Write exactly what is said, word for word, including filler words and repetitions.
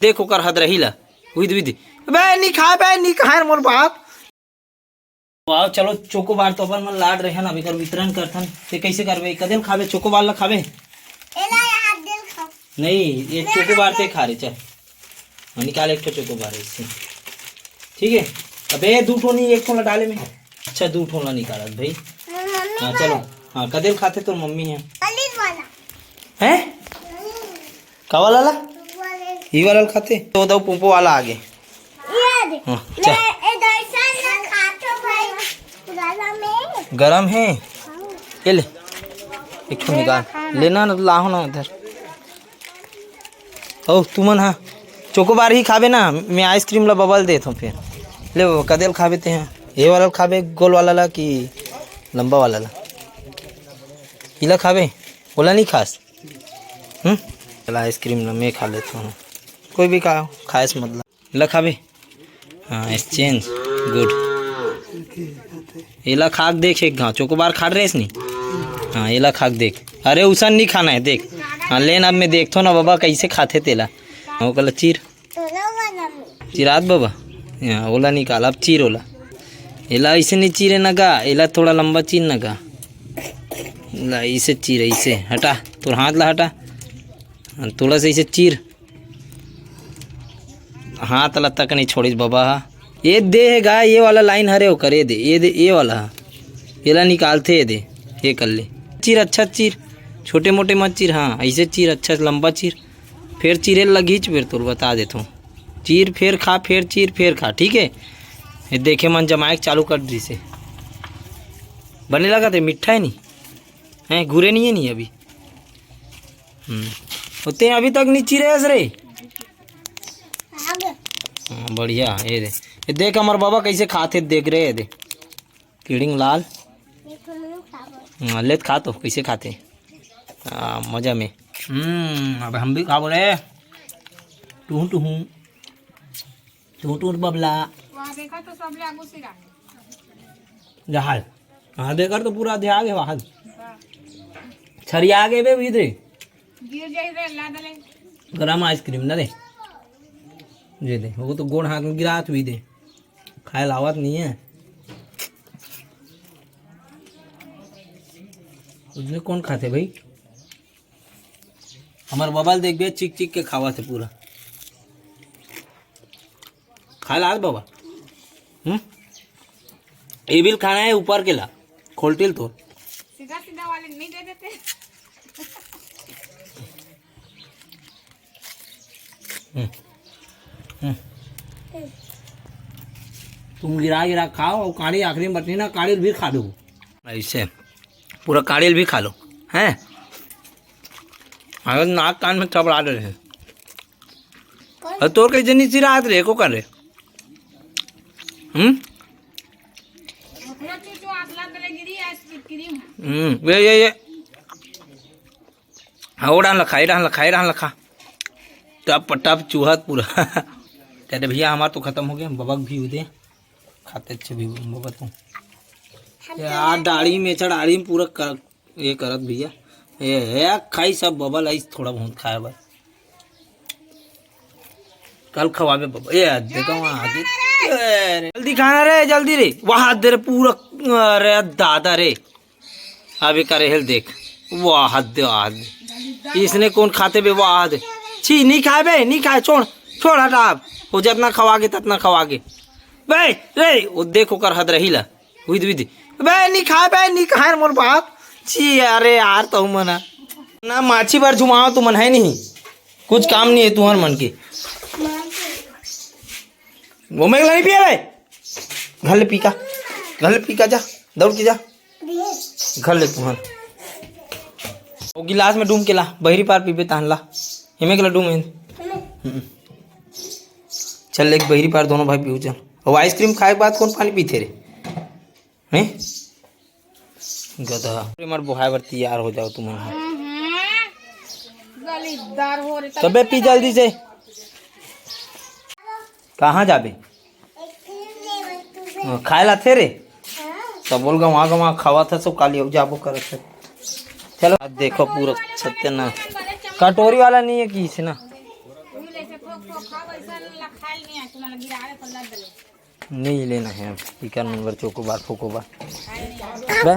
देख ओकर हदरही ला। With, with. बे, नी खाए बे, नी खाए मोर बाप। वाह, चलो, चोकोबार तो अपन मन लाड रहे ना, अब एकर वितरण करथन। ते कैसे करबे? कदेल खाबे? चोकोबार ला खाबे? एला यार, दिल खाओ। नहीं, ये चोकोबार ते खा रे, चल। हाँ, निकाल एक ठो चोकोबार इससे। ठीक है, अबे दू ठो नहीं, एक ठो ला डाले में। अच्छा, दू ठो ला निकालत भाई। मम्मी हाँ, वाला। चलो। हाँ, कदेल खाते तोर मम्मी है। पनीर वाला। हैं? का वाला ला? ई वाला ला खाते? तो दऊ पोपो वाला आगे। ये दे। हाँ, मैं चल। ए दर्शन ना खातो भाई। गरम है। गरम है? हाँ। ये ले। एक ठो निकाल। लेना ना, लाहो ना इधर। ओ, तुमन हा चोकोबार ही खाबे ना, मैं आइसक्रीम ला बबल देत हूँ फिर। ले वो कदेल खाबे ते हा। ये वाला खाबे गोल वाला ला कि लंबा वाला ला? इला खाबे? ओला नहीं खास? हम्म? चला आइसक्रीम ला मैं खा लेता हूँ। कोई भी खाओ, खाए से मतलब। इला खाबे? हाँ, एक्सचेंज। गुड। एला खाक देख एक घाव। चोकोबार खाड़ रहे नहीं? हाँ, एला खाक देख। अरे, उसन नहीं खाना है, देख। हाँ, लेन अब मैं देखथो ना बाबा, कैसे खाथे तेला। हाँ, ओकला चीर। चिरात बाबा? हाँ, ओला निकाल, अब चीर ओला। एला ऐसे नहीं चीरे ना गा, एला थोड़ा लंबा चीर ना गा। ला, इसे चीर, इसे। हटा, तोर हाथ ला हटा। हाँ, थोड़ा सा इसे चीर। हाथ ला तक नहीं छोड़िस बाबा हा। ये दे हे गा, ये वाला लाइन हरे ओकर, ये दे, ये दे, ये वाला हा। एला निकालथे, ये दे, ये कर ले। चीर, अच्छा चीर, छोटे मोटे मत चीर। हाँ, ऐसे चीर, अच्छा लंबा चीर। फेर चीरे लगीच, फेर तोर बता देथों। चीर, फेर खा, फेर चीर, फेर खा, ठीक है? ये देखे मन जमाए के चालू कर दिस हे। बने लगत हे, मीठा है नहीं? हैं, गुरे नहीं है नहीं अभी? हम्म। ओ ते अभी तक नहीं चिरे हस रे? हाँ, बढ़िया, ये दे। ये देख हमर बाबा कैसे खाथे, देख रे, ये दे। किडिंग लाल। हाँ, लेत खा तो, कैसे खाथे? हाँ, मजा में। हम्म, अब हम भी खाबो रे। टुहू, टुहू। टुहू, टुहू बबला। वहाँ देखा तो सब ले आगू सिरा। जहाज। हाँ, देकर तो पूरा दे आगे वहाँ। छरिया आगे बे, इधर। गिर जाई रे, ला दले। गरम आइसक्रीम ना रे। जे दे, वो तो गोड़ हाथ में गिरात हुई दे। खाए लावत नहीं है। उसने कौन खाते भाई? हमार बबल देखबे, चिक चिक के खावत हे पूरा। खाए लावत बाबा। हम्म? ये भी खाना है, ऊपर के ला। खोलटिल तो। सीधा सीधा वाले नहीं दे देते। हम्म। हम्म। तुम गिरा गिरा खाओ और काड़ी आखिरी में बचनी ना, काड़ी भी खा दो। ऐसे पूरा काड़ी भी खा लो, हैं? अगर नाक कान में चबड़ा दे रहे हैं। और तोर कहीं जनी चिरात रे, को कर रे? हम्म? हम्म, ये, ये, ये। हाँ, वो डाल रखा, ये डाल रखा, ये डाल रखा। टप टप चूहत पूरा। कह दे भैया, हमार तो खत्म हो गया, बबक भी उदे। खाते अच्छे भी बबक तू। यार, दाढ़ी में, अच्छा, दाढ़ी में पूरा कर, ये करत भैया। ये, ये खाई सब बबल आइस, थोड़ा बहुत खाए बस। कल खवाबे बाबा। ए, देखो वहाँ आगे। ए रे, जल्दी खाना रे, जल्दी रे। वाह, दे रे पूरा। अरे दादा रे। अभी करे हेल देख। वाह, हद दे, वाह, हद दे। इसने कौन खाते बे? वाह, हद दे। छी, नहीं खाए बे, नहीं खाए, छोड़, छोड़, हटा अब। वो जितना खवागे, ततना खवागे। बे, रे, वो देखो कर हद रही ला। With, with. बे, नहीं खाए बे, नहीं खाए मोर बाप। छी, अरे यार, तहु मना। ना माछी बर जुमाओ तुमन है नहीं। कुछ काम नहीं है तुहर मन के। वो मैं नहीं पिया बे। घर ले पी का। घर ले पी का जा। दौड़ के जा। घर ले तुहर। वो गिलास में डूम के ला। बहरी पार पीबे तहन ला। हिमे के ला डूम हिंद। हम्म। चल, एक बहरी पार दोनों भाई पीऊ चल। और आइसक्रीम खाए के बाद कौन पानी पीते रे? हैं? गधा। अरे, मर बोहाए बर तैयार हो जाओ तुमन ह। हम्म, गलीदार हो रे। तबे पी जल्दी से। कहाँ जाबे? हाँ, खाए ला थे रे। सब बोल गवा गवा खावा था, सब काली जाबो करत है। चलो, आज देखो पूरा सत्य ना। कटोरी वाला नहीं है कि इसे ना। चोखा वैसा ला खाए नहीं है, तुम्हारा गिरावे पर लग गए। नहीं लेना है अब, इकर मन बर चोकोबार फोकोबार। खाए नहीं है। बे,